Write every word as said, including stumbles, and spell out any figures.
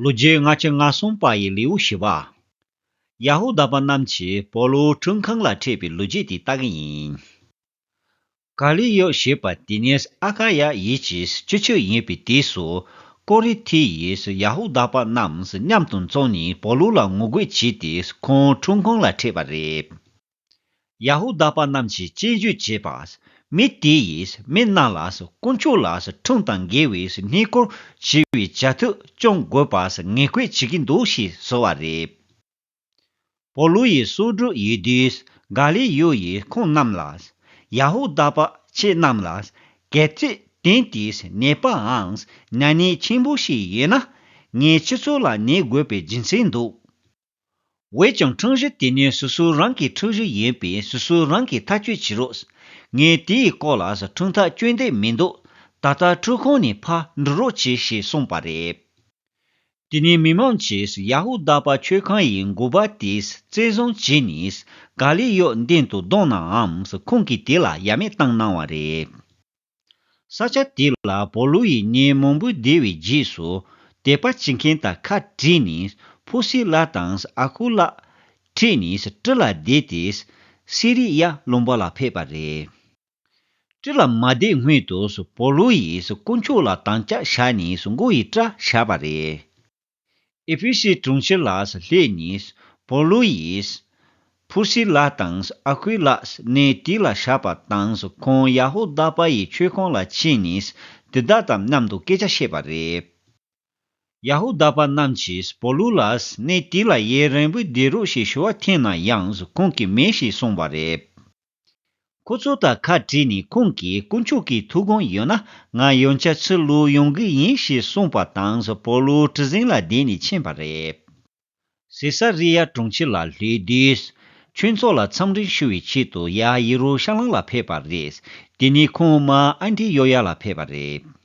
ལོ་རྒྱུས་ལྔ་བཅུ་ང་གསུམ་པ་ཡི་ལེའུ་བཞི་པ། ཡ་ཧུ་དཱ་པ་རྣམས་ཀྱིས་པོ་ལུ་ཁྲིམས་ཁང་ལ་ཁྲིད་པའི་ལོ་རྒྱུས་དེ་ལྟ་གི་ཡིན། ག་ལི་ཡོ་ཞེས་པ་དེ་ནས་ཨ་ཁ་ཡ་ཡུལ་གྱི་སྤྱི་ཁྱབ་ཡིན་པའི་དུས་སུ། ཀོ་རི་ཐི་ཡིས་ཡ་ཧུ་དཱ་པ་རྣམས་མཉམ་དུ་འཛོམས་ནས་པོ་ལུ་ལ་ངོ་རྒོལ་བྱས་ཏེ་ཁོང་ཁྲིམས་ཁང་ལ་ཁྲིད་པ་རེད། ཡ་ཧུ་དཱ་པ་རྣམས་ཀྱིས་སྐྱོན་བརྗོད་བྱས་པ། མི་དེ་ཡིས་མི་རྣམས་ལ་དཀོན་མཆོག་ལ་ཁྲིམས་དང་འགལ་བའི་བསྙེན་བཀུར་བྱེད་པའི་བྱ་ཐབས་སྐྱོང་དགོས་པ་ངན་སྐུལ་བྱེད་ཀྱི་འདུག་ཞེས་ཟེར་བ་རེད། པོ་ལུ་ཡི་སྲོག་སྒྲུབ་ཡོད་དུས་ག་ལི་ཡོ་ཡིས་ཁོང་རྣམས་ལ། ཡ་ཧུ་དཱ་པ་ཁྱེད་རྣམས་ལ་གལ་ཏེ་དེང་དུས་ནད་པའམ་ན་ནིང་ཆེན་པོ་ཞིག་ཡོད་ན། ངའི་སྤྱི་ཚོགས་ལ་གནས་དགོས་པའི་རྒྱུ་མཚན་འདུག་འོན་ཀྱང་ཁྲིམས་གཞི་དེ་ནི་སོ་སོ་རང་གི་ཁྲིམས་གཞི་ཡིན་པས་སོ་སོ་རང་གིས་ཐག་གཅོད་བྱེད་རོགས། ངས་དེའི་སྐོར་ལ་ཁྲིམས་ཐག་གཅོད་འདོད་མི་འདུག་ད་ལྟ་ཁྲིམས་ཁང་ནས་ཕར་འགྲོ་རོགས་བྱེད་ཞེས་གསུངས་པ་རེད། དེ་ནས་མི་མང་གིས་ཡ་ཧུ་དཱ་པ་མཆོད་ཁང་ཡི་འགོ་པ་དེས་བཙན་བཟུང་བྱས་ནས་ག་ལི་ཡོ་མདུན་དུ་བརྡུངས་ནའང་ཁོང་གིས་དེ་ལ་ཡ་མེད་བཏང་གནང་བ་རེད། ས་ཆ་དེ་ལ་པོ་ལུ་ཡིས་ཉིན་མང་པོ་བསྡད་པའི་རྗེས་སུ། དད་པ་བྱེད་མཁན་དང་ཁ་བྲལ་ནས་ཕུ་སི་ལ་དང་ཨ་ཁུ་ལ་ཁྲིད་ནས་ཁྲི་ལ་བསྡད་དེ། སི་རི་ཡ་ལུང་པ་ལ་ཕེབས་པ་རེད། ཁྲི་ལ་མ་བསྡད་སྔོན་དུ་པོ་ལུ་ཡིས་དཀོན་མཆོག་ལ་དམ་བཅའ་བཞག་ནས་མགོ་ཡི་སྐྲ་བཞར་བ་རེད། ཨེ་ཕི་སི་གྲོང་ཁྱེར་ལ་སླེབས་ནས་པོ་ལུ་ཡིས་ཕུ་སི་ལ་དང་ཨ་ཁུ་ལ་གནས་དེ་ལ་བཞག་པ་དང་ཁོང་ཡ་ཧུ་དཱ་པ་ཡི་མཆོད་ཁང་ལ་ཕྱིན་ནས་དེ་དག་དང་མཉམ་དུ་སྐད་ཆ་བཤད་པ་རེད། ཡ་ཧུ་དཱ་པ་རྣམས་ཀྱིས་པོ་ལུ་ལ་གནས་དེ་ལ་ཡུན་རིང་པོ་བསྡད་རོགས་ཞེས་ཞུ་བ་ཐེངས་ནང་ཡང་ཁོང་གིས་མིན་ཞེས་གསུངས་པ་རེད། ཁོ་ཚོ་དང་ཁ་བྲལ་ནས་ཁོང་གིས་དཀོན་མཆོག་གི་ཐུགས་དགོངས་ཡོད་ན་ང་ཡང་བསྐྱར་ཕྱིར་ལོག་ཡོང་གི་ཡིན་ཞེས་གསུངས་པ་དང་པོ་ལུ་གྲུ་གཟིངས་ལ་བསྡད་ནས་ཕྱིན་པ་རེད། སེ་ས་རི་ཡ་གྲོང་ཁྱེར་ལ་སླེབས་དུས། ཆོས་ཚོགས་ལ་འཚམས་འདྲི་ཞུ་བའི་ཆེད་དུ་ཡར་ཡེ་རུ་ཤ་ལམ་ལ་ཕེབས་པ་རེད། དེ་ནས་ཁོང་མར་ཨན་ཏི་ཡོ་ཡ་ལ་ཕེབས་པ་རེད།